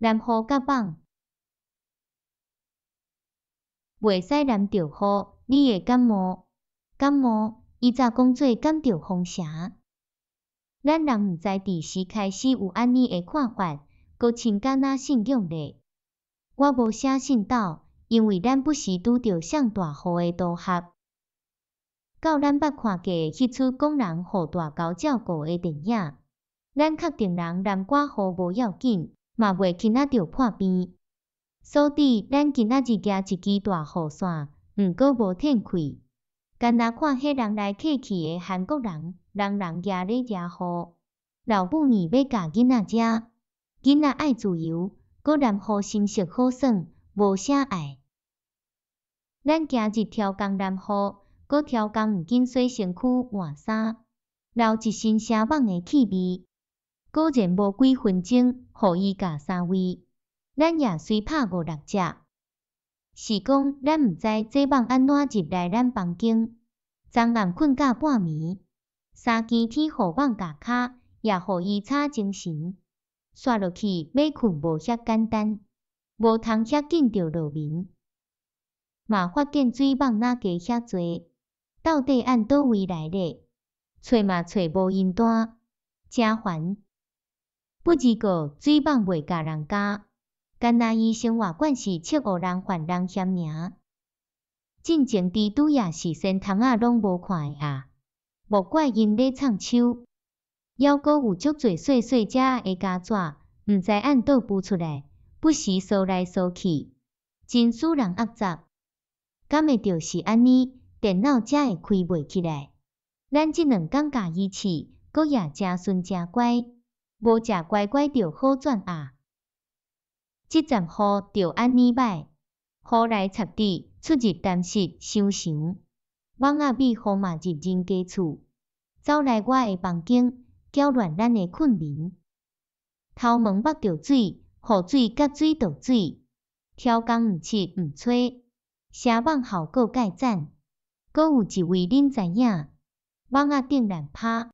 淋雨佮蠓，袂使淋著雨，你會感冒。感冒，伊早講做感著風邪。咱人毋知佇時開始有按呢的看法，閣親敢若信仰咧。我無寫信到，因為咱不時拄著上大雨的組合。到咱捌看過的彼齣講人予大狗照顧的電影，咱確定人淋寡雨無要緊，嘛袂輕仔著破病。所以咱今仔日舉一支大雨傘，毋過無天氣。干焦看彼人來客氣的韓國人，人人舉咧遮雨。老母呢欲共囡仔食，囡仔愛自由，閣淋雨心色好耍，無啥愛。咱今日挑工淋雨，閣挑工毋緊洗身軀換衫，留一身聲蠓的氣味。果然無幾分鐘，予伊咬三位，咱也隨拍五六隻。是講咱毋知這蠓按怎入來咱房間，昨暗睏到半暝，三更天予蠓咬跤，也予伊吵精神。煞落去欲睏無遐簡單，無通遐緊就落眠。嘛發現水蠓若加遐濟，到底按佗位來咧？揣嘛揣無𪜶單，誠煩。不而過水蠓袂共人咬，干焦伊生活慣是笑予人煩人嫌爾。進前蜘蛛也是連窗仔攏無看的啊，莫怪𪜶咧藏手。猶閣有足濟細細隻的膠紙，毋知按佗浮出來，不時掃來掃去，真使人壓雜。敢會就是按呢，電腦才會開袂起來。咱這兩工共伊試，閣也誠順誠乖，無食乖乖就好轉啊。這陣雨就按呢歹，雨來插佇出入淡濕傷常，蠓仔蜜蜂嘛入人家厝，走來我的房間，攪亂咱的睏眠。頭毛目著水，雨水佮水倒水，挑工毋拭毋吹，聲蠓效果蓋讚。閣有一位恁知影，蠓仔頂難拍。